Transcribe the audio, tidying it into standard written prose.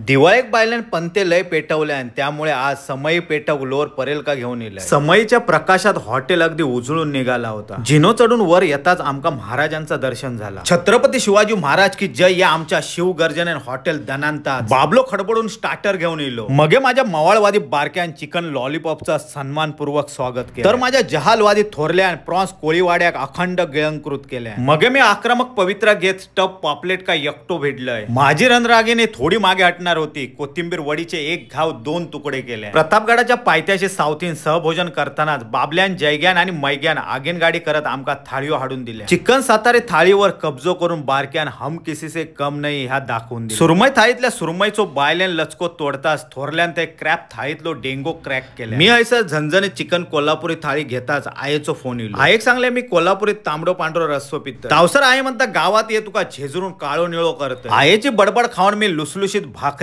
दिवाळीक बायल्यान पंते लय पेटवल्यान त्यामुळे आज समई पेटव लोर परेलका घेऊन येईल. समईच्या प्रकाशात हॉटेल अगदी उजळून निघाला होता. जिनो चढून वर येताच आमका महाराजांचं दर्शन झाला. छत्रपती शिवाजी महाराज की जय या आमच्या शिवगर्जनेन हॉटेल दनांता बाबलो खडबडून स्टार्टर घेऊन येलो. मगे माझ्या मवाळवादी बारक्यान चिकन लॉलीपॉपचा सन्मानपूर्वक स्वागत केलं. तर माझ्या जहालवादी थोरल्यान प्रॉन्स कोळीवाड्याक अखंड गिळंकृत केल्या. मगे मी आक्रमक पवित्रा घेत स्टफ पॉपलेट का एकटो भेटलंय. माझी रणरागिने थोडी मागे हटणार होती. कोथिंबीर वडीचे एक घाव 2 तुकडे केले. प्रतापगडाच्या पायथ्याशी सावथीन सहभोजन करतानाच बाबल्यान जयग्यान आणि मैग्यान आगेनगाडी करत आमका थाळीयो हाडून दिल्या. चिकन सातारी थाळीवर कब्जो करून बारक्यान हम किसी से कम नाही ह्या दाखवून दिलं. सुरमई थाळीतल्या सुरमईचो बायल्यान लचको तोडताच थोरल्यान ते क्रॅप थाळीतलो डेंगो क्रॅक केला. मी हैसर झणझणीत चिकन कोल्हापुरी थाळी घेताच आयेचो फोन येईल. आयेक सांगले मी कोल्हापुरीत तांबडो पांढरो रस्सो पित. तावसर आहे म्हणता गावात ये तुका झेजरून काळो निळो करत. आयेची बडबड खाऊन मी लुसलुशीत भाकरी